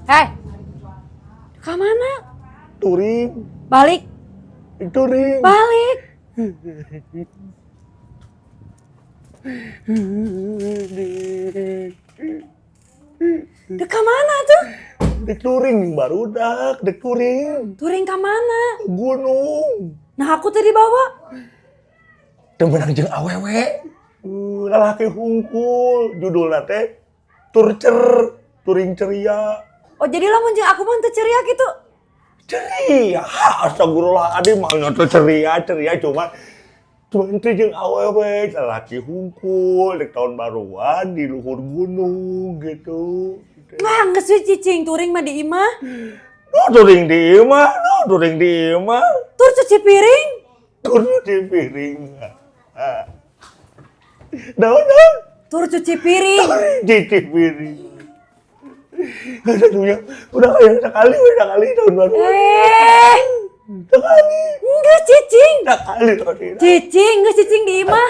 Hei, ka mana? Touring, Balik, touring. Balik. Dek ka mana tuh? Dek touring barudak, dek touring. Touring ka mana? Gunung. Nah, aku tadi bawa. Teu meunang jeung awewe. Lalaki hungkul, judulna teh Turcer, touring ceria. Oh, jadi lamun jeung aku mah teu ceria gitu. Ceria, astagfirullahaladzim, mah teu ceria, ceria cuma cuma teu jeung awewe, lalaki hungkul, dek tahun baruan di luhur gunung gitu. Wah, geus we cicing touring mah di imah. No touring di imah, no touring di imah. Tur cuci piring. Tur cuci piring. Daun, daun. Tur cuci piring. Cuci piring. Gak ada dunia. Udah kayak sekali, udah kali tahun baru. Eh, Sekali. Enggak cicing. Sekali tahun ini. Cicing, enggak cicing di imah.